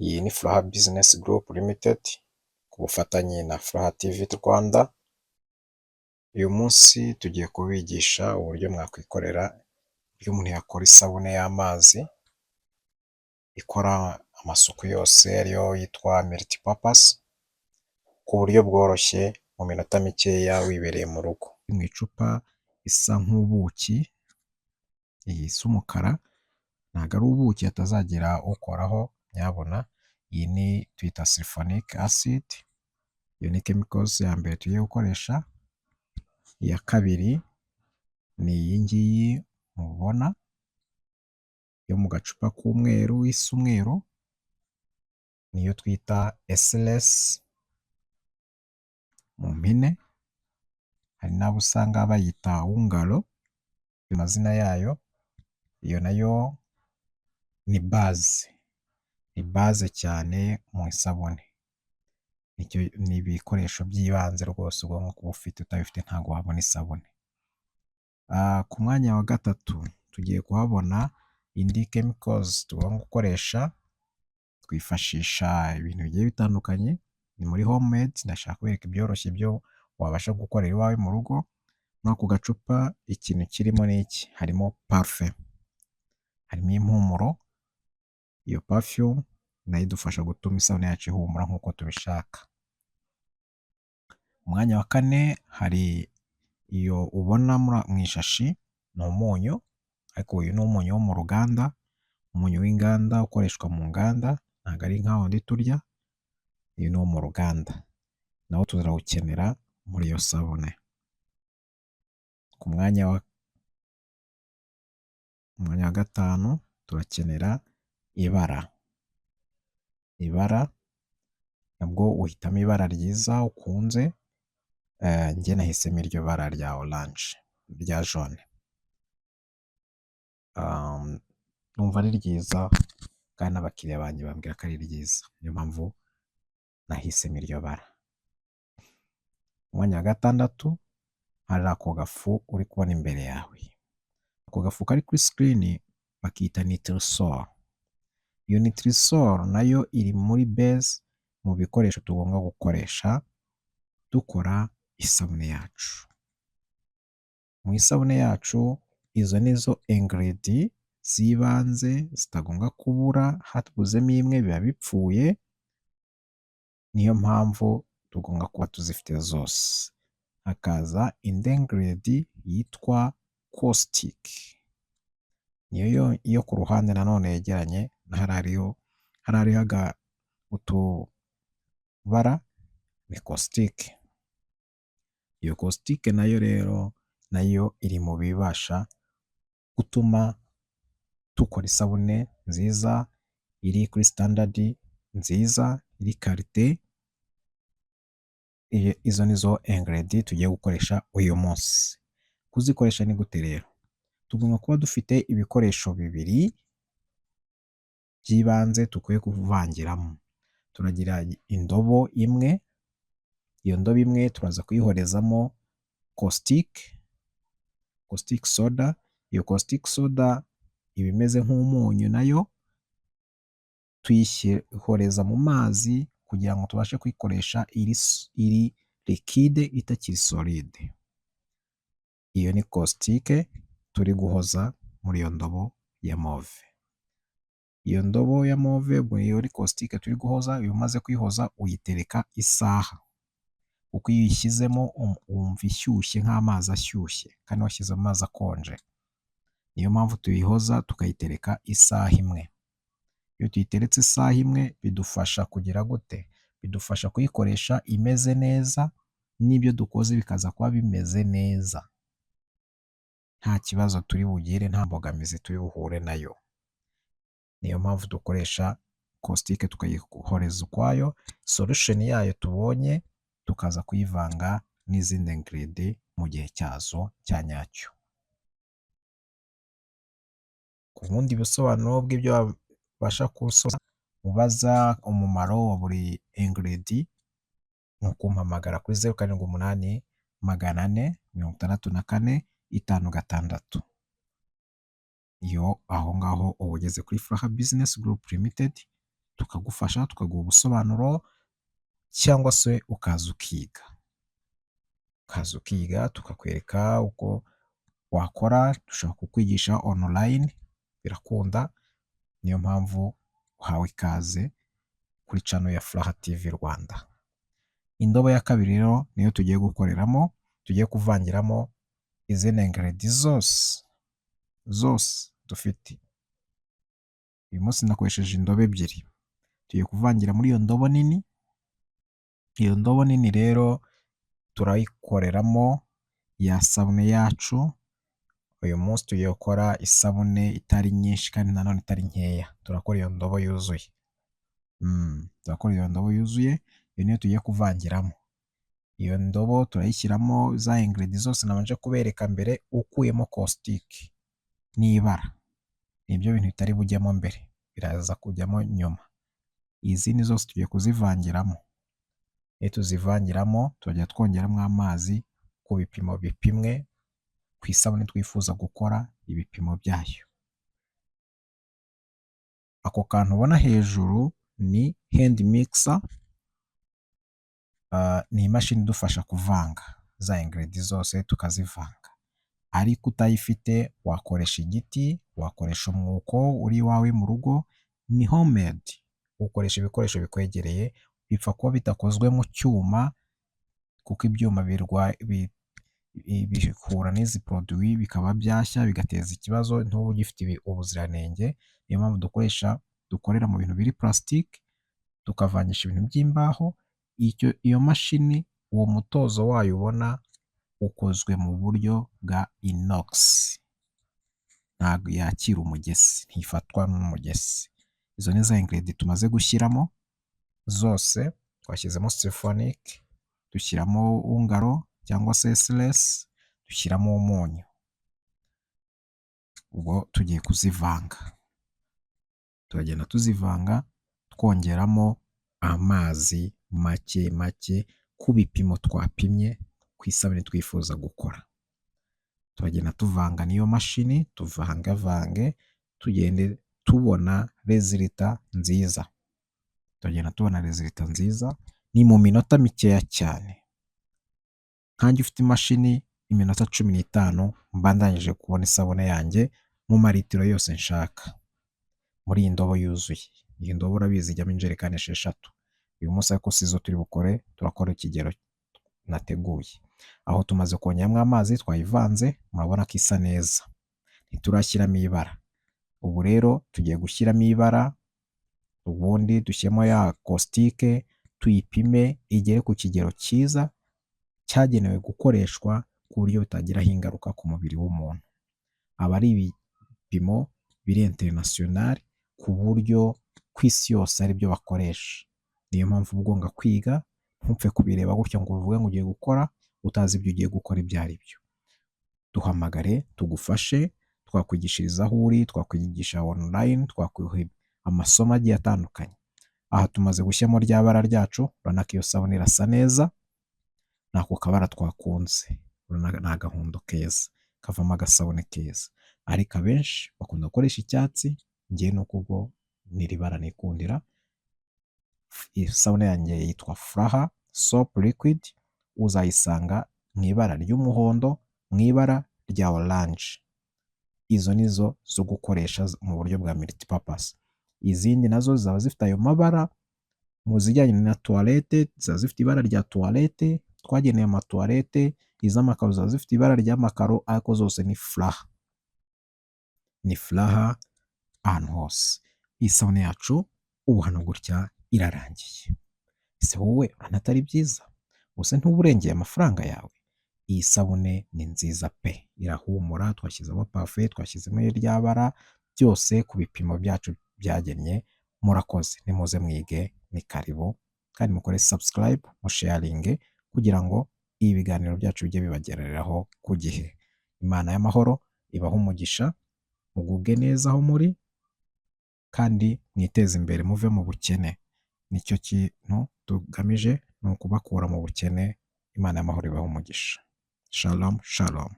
Iyi ni Furaha Business Group Limited ku bufatanye na Furaha TV Rwanda. Uyu munsi tugiye kubigisha uburyo mwakwikorera, uburyo umuntu yakora isabune y'amazi ikora amasuku yose, ariyo yitwa multipurpose, ku buryo bworoshye mu minota mikeya wibereye mu rugo. Mu icupa isa nk'ubuki, isa umukara, ntabwo ari ubuki hatazagira ukoraho nyabuna, iyi ni tuyita sulfonic acid, iyo ni chemicals ya mbere tugiye gukoresha. Iya kabiri ni iyi ngiyi mubona yo mu gacupa k'umweru isa umweru, niyo twita SLS mu mpine, hari n'abo usanga bayita Ungaro amazina yayo, iyo nayo ni base, ni base cyane mu isabune. Ni ibikoresho by'ibanze rwose ugomba kuba ufite, utabifite ntabwo wabona isabune. Ku mwanya wa gatatu tugiye kuhabona indi chemicals tugomba gukoresha, twifashisha ibintu bigiye bitandukanye, ni muri homemade, ndashaka kubereka ibyoroshye byo wabasha gukorera iwawe mu rugo. Muri ako gacupa ikintu kirimo ni iki? Harimo parufe, harimo impumuro, iyo perfume nayo idufasha gutuma isabune yacu ihumura nk'uko tubishaka. Umwanya wa kane hari iyo ubona mu ishashi, ni umunyu, ariko uyu ni umunyu wo mu ruganda, umunyu w'inganda ukoreshwa mu nganda, ntabwo ari nka wundi turya, uyu ni uwo mu ruganda, nawo turawukenera muri iyo sabune. Ku mwanya wa gatanu turakenera ibara. Ibara nabwo uhitamo ibara ryiza ukunze, njye nahisemo iryo bara rya orange, rya jaune. Numva ari ryiza kandi n'abakiriya banjye bambwira ko ari ryiza, niyo mpamvu nahisemo iryo bara. Umwanya wa gatandatu hari ako gafu uri kubona imbere yawe. Ako gafu kari kuri screen bakita Nitrisol. Iyo Nitrisol nayo iri muri base, mu bikoresho tugomba gukoresha dukora isabune yacu. Mu isabune yacu izo ni zo ingrédients z'ibanze zitagomba kubura, habuzemo imwe biba bipfuye, niyo mpamvu tugomba kuba tuzifite zose. Hakaza indi ingrédient yitwa caustic, niyo yo ku ruhande nanone yegeranye na hariya hariho utubara, ni caustic. Iyo caustic nayo rero nayo iri mu bibasha gutuma dukora isabune nziza iri kuri standard nziza, iri qualité. Izo ni zo ingrédients tugiye gukoresha uyu munsi. Kuzikoresha ni gute rero? Tugomba kuba dufite ibikoresho bibiri by'ibanze dukwiye kuvangiramo. Turagira indobo imwe, iyo ndobo imwe turaza kuyihorezamo caustic, caustic soda. Iyo caustic soda iba imeze nk'umunyu, nayo tuyihoreza mu mazi kugira ngo tubashe kuyikoresha iri liquide, itakiri solide. Iyo ni caustic turi guhoza muri iyo ndobo ya mauve. Iyo ndobo ya mauve ubwo iyo ari caustic turi guhoza, iyo umaze kuyihoza uyitereka isaha, kuko iyo uyishyizemo wumva ishyushye nk'amazi ashyushye kandi washyize amazi akonje. Niyo mpamvu tuyihoza tukayitereka isaha imwe. Iyo tuyiteretse isaha imwe bidufasha kugira gute? Bidufasha kuyikoresha imeze neza, n'ibyo dukoze bikaza kuba bimeze neza, nta kibazo turi bugire, nta mbogamizi turi buhure nayo. Niyo mpamvu dukoresha caustic tukayihoreza ukwayo, solution yayo tubonye tukaza kuyivanga n'izindi ingrédients mu gihe cyazo cya nyacyo. Ku bundi busobanuro bw'ibyo wabasha ubaza umumaro wa buri ingrédient, ni ukumpamagara kuri 078 464 56. Iyo aho ngaho uba ugeze kuri Furaha Business Group Limited, Tukagufasha, tukaguha ubusobanuro, cyangwa se ukaza ukiga. Ukaza ukiga, tukakwereka uko wakora, dushobora kukwigisha online birakunda, niyo mpamvu uhawe ikaze kuri channel ya Furaha TV Rwanda. Indobo ya kabiri rero niyo tugiye gukoreramo, tugiye kuvangiramo izindi ingredients zose zose dufite. Uyu munsi nakoresheje indobo ebyiri. Tugiye kuvangira muri iyo ndobo nini, iyo ndobo nini rero turayikoreramo ya sabune yacu. Uyu munsi tugiye gukora isabune itari nyinshi kandi nanone itari nkeya. Turakora iyo ndobo yuzuye. Turakora iyo ndobo yuzuye, iyo niyo tugiye kuvangiramo. Iyo ndobo turayishyiramo za ingredients zose nabanje kubereka mbere, ukuyemo caustic n'ibara. Nibyo bintu bitari bujyemo mbere, biraza kujyamo nyuma. Izindi zose tugiye kuzivangiramo. Nituzivangiramo turajya twongeramo amazi ku bipimo bipimwe ku isabune twifuza gukora, ibipimo byayo. Ako kantu ubona hejuru ni hand mixer, ni imashini idufasha kuvanga za ingredients zose tukazivanga. Ariko utayifite wakoresha igiti, wakoresha umwuko uri iwawe mu rugo, ni homemade. Ukoresha ibikoresho bikwegereye, bipfa kuba bidakozwe mu cyuma, kuko ibyuma bihura n'izi produits bikaba byashya, bigateza ikibazo, ntube ugifite ubuziranenge. Niyo mpamvu dukoresha, dukorera mu bintu biri plastique, tukavangisha ibintu by'imbaho. Iyo mashini, uwo mutozo wayo ubona ukozwe mu buryo bwa inox, ntabwo yakira umugesi, ntifatwa n'umugesi. Izo ni za ingredients tumaze gushyiramo zose. Twashyizemo sulfonic, dushyiramo ungaro cyangwa se SLS, dushyiramo umunyu. Ubwo tugiye kuzivanga, turagenda tuzivanga twongeramo amazi make make ku bipimo twapimye ku isabune twifuza gukora. Turagenda tuvanga n'iyo mashini, tuvangavange, tugende tubona résultat nziza. Turagenda tubona résultat nziza, ni mu minota mikeya cyane. Nkanjye ufite imashini, iminota 15 mba ndangije kubona isabune yanjye mu maritiro yose nshaka muri iyi ndobo yuzuye. Iyi ndobo urabizi ijyamo injerekani 6. Uyu munsi ariko sizo turi bukore, turakora ikigero nateguye. Aho tumaze kongeramo amazi, twayivanze, murabona ko isa neza. Ntiturashyiramo ibara. Ubu rero tugiye gushyiramo ibara, ubundi dushyiremo ya caustique, tuyipime igere ku kigero cyiza cyagenewe gukoreshwa ku buryo bitagiraho ingaruka ku mubiri w'umuntu. Aba ari ibipimo biri international, ku buryo ku isi yose aribyo bakoresha. Niyo mpamvu uba ugomba kwiga, ntupfe kubireba gutya ngo uvuge ngo ugiye gukora utazi ibyo ugiye gukora ibyo ari byo. Duhamagare tugufashe, twakwigishiriza aho uri, twakwigisha online, twakuha amasomo agiye atandukanye. Aha tumaze gushyiramo rya bara ryacu, urabona ko iyo sabune irasa neza, ni ako kabara twakunze. Ni agahondo keza kavamo agasabune keza. Ariko abenshi bakunda gukoresha icyatsi, njyewe nuko ubwo ni iri bara nikundira. Isabune yanjye yitwa Furaha Soap Liquid, uzayisanga mu ibara ry'umuhondo, mu ibara rya orange. Izo ni zo zo gukoresha mu buryo bwa multipurpose. Izindi nazo zaba zifite ayo mabara, mu zijyanye na toilette ziba zifite ibara rya toilette, twageneye amatoilette, iz'amakaro ziba zifite ibara ry'amakaro, ariko zose ni Furaha. Ni Furaha ahantu hose. Isabune yacu ubu hano gutya irarangiye. Ese wowe urabona atari byiza? Ubuse ntuba urengeye amafaranga yawe? Iyi sabune ni nziza pe! Irahumura, twashyizemo parufe, twashyizemo rya bara, byose ku bipimo byacu byagennye. Murakoze, nimuze mwige, ni karibu, kandi mukore subscribe, musharinge kugira ngo ibi biganiro byacu bijye bibagereraho ku gihe. Imana y'amahoro ibahe umugisha, mugubwe neza aho muri kandi mwiteze imbere muve mu bukene. Nicyo kintu tugamije, ni ukubakura mu bukene. Imana y'amahoro ibahe umugisha. Shalom shalom.